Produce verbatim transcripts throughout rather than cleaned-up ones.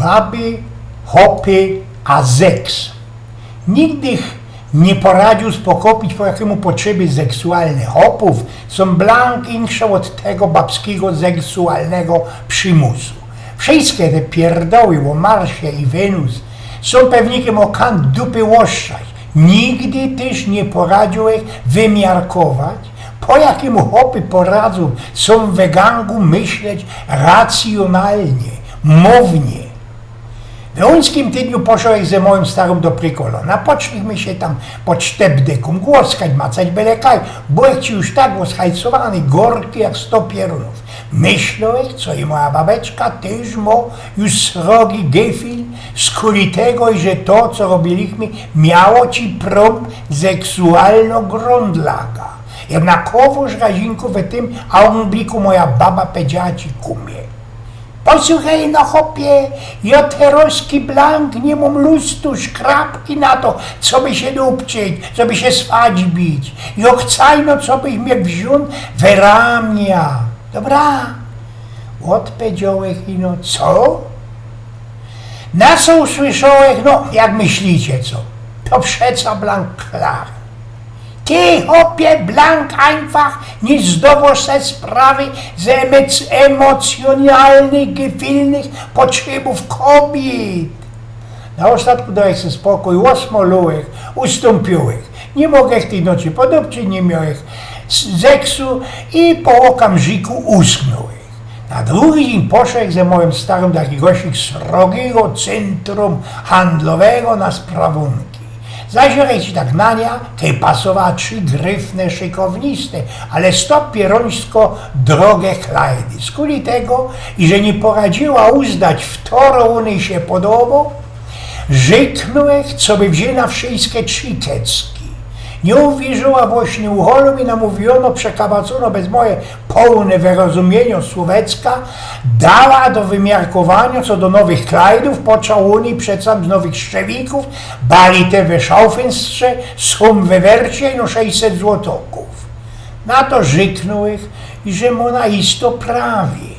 Baby, hopy a seks. Nigdy ch- niy poradziōł spokopić, po jakimu potrzeby seksualne hopōw sōm blank insze ôd tego babskigo seksualnego przimusu. Wszyjske te pierdoły ô Marsie i Wenus sōm pewnikiym ô kant dupy ôstrzać. Nigdy tyż niy poradziōł ech wymiarkować, po jakimu hopy poradzōm sōm we gangu myśleć racjōnalnie, mōwnie. We ōńskim tydniu poszoł ech ze mojōm starōm do Prikolo. Napoczlichmy sie tam pod sztepdekōm głaskać, macać bele kaj. Bōł ech już tak ôschajcowany, gorki jak sto pierōnōw. Myśloł ech, co i moja babeczka tyż mo już srogi gefil, skuli tego, iże to, co robilichmy, miało ci prōm seksualno grōnlaga. Jednakowoż razinku we tym augynbliku moja baba pedziała ci ku mie: „Posuchej no, chopie, jo terŏzki blank niy mōm lustu szkrabki na to, coby sie dupczyć, coby sie swaćbić. Jo chcã ino, cobyś mie wziōn we ramia. Dobra?” Ôdpedzioł ech ino: „Co?” Na co usłyszoł ech? No, jak myślicie, co? To przeca blank klar. Ty, chopie, blank einfach niy zdŏwŏsz se sprawy z emoc-, emocjōnalnych, gefilnych potrzebōw kobiyt. Na ôstatku dołech se spokōj, ôsmolōłech, ustōmpiōłech. Niy moga ech tyj nocy podupczyć, niy miołech s-, seksu i po ôkamrziku uschnōłech. Na drugi dziyń poszołech ze mojōm starōm do jakigoś srogigo cyntrum handlowego na sprawōnki. Zazirołech sie tak na niã, tej pasowała trzi gryfne, szykowniste, ale sto pierōńsko drogie klajdy. Skuli tego, iże niy poradziyła uznać, wtoro ônyj sie podobŏ, rzyknōłech, coby wziyna wszyjske trzi kecki. Niy uwierziła, włŏsnie ucholōm i namōwiōnŏ, przekabacōnŏ bez moje połne wyrozumiyniŏ słōwecka, dała do wymiarkowaniŏ co do nowych klajdōw, poczŏła ônyj przeca z nowych szczewikōw, bali te we Szaufenstrze sōm we wercie no sześćset złotokōw. Na to rzyknōłech, iże mŏ ôna isto prawie.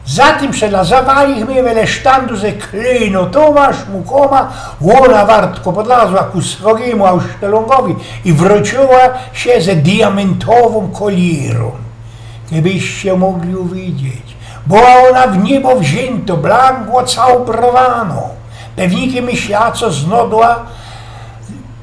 Zatym przelazowalichmy wele sztandu ze klejnotōma, szmukōma, ôna wartko podlazła ku srogimu ausztelōngowi i wrōciyła sie ze diamyntowōm kolirōm. Kebyście mogli uwidzieć. Była ôna w niebo wziyntŏ, blank ôcałbrowanŏ. Pewnikiym myślała, co znŏdła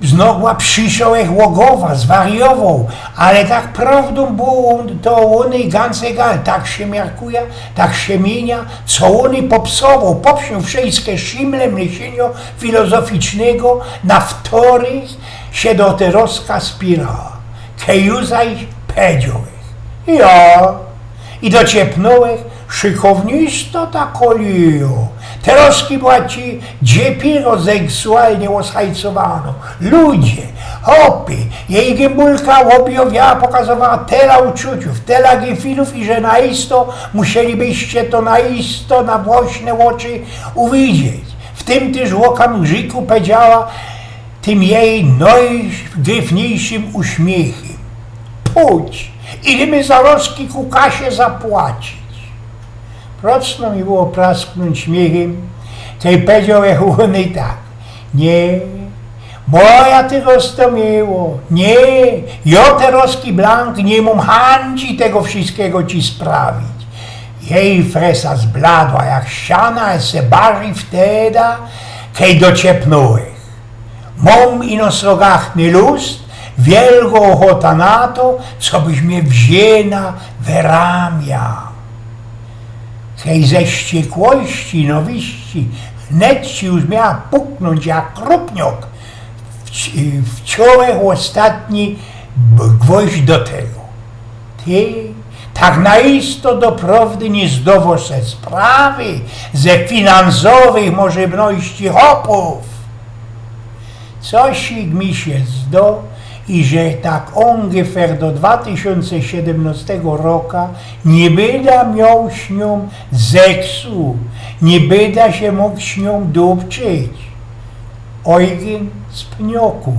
Znŏdła, prziszołech ôgowa, zwariowoł, ale tak prŏwdōm było to ônyj ganc egal, tak sie miarkuje, tak sie miynia, co ônyj popsowoł, popsnōł wszyjske szimle myślynio filozoficznego, na wtorych sie do terŏzka spierała. Kej ju zaś pedziołech. Jo. I dociepnōłech, szykownisto ta kolijo. Terŏzki była ci dziepiro seksualnie ôschajcowanŏ. Ludzie, chopy, jeji gymulka ôbjŏwiała, pokazowała tela uczuciōw, tela gefilōw, iże naisto musielibyście to naisto na własne ôczy uwidzieć. W tym tyż ôkamrziku pedzioła, tym jeji nojgryfniyjszym uśmiechem: „Pōdź, idymy zarŏzki ku kasie zapłacić”. Procno mi było prasknōńć śmiechem, kej pedziołech ônyj tak: „Niy, moja ty roztōmiło, niy, jo terŏzki blank niy mōm hańdzi tego wszyjskigo ci sprawić”. Jeji fresa zbladła jak ściana, a se barzij wteda, kej dociepnōłech. Mōm ino srogachtny lust, wielgo ôchota na to, cobyś mie wziyna we ramia. Kej ze wściekłości, niynawiści, wnet ci już miała puknōńć jak krupniok, wci-, wciōłech ôstatni b-, gwoźdź do tego. Ty tak naisto doprŏwdy niy zdŏwŏsz se sprawy ze finansowych możebności chopōw. Coś mi sie zdŏ, iże tak ōngefer do dwa tysiōnce siedymnŏstego roka niy byda mioł z niōm seksu, niy byda sie mōg z niōm dupczyć. Ojgyn z Pniokōw.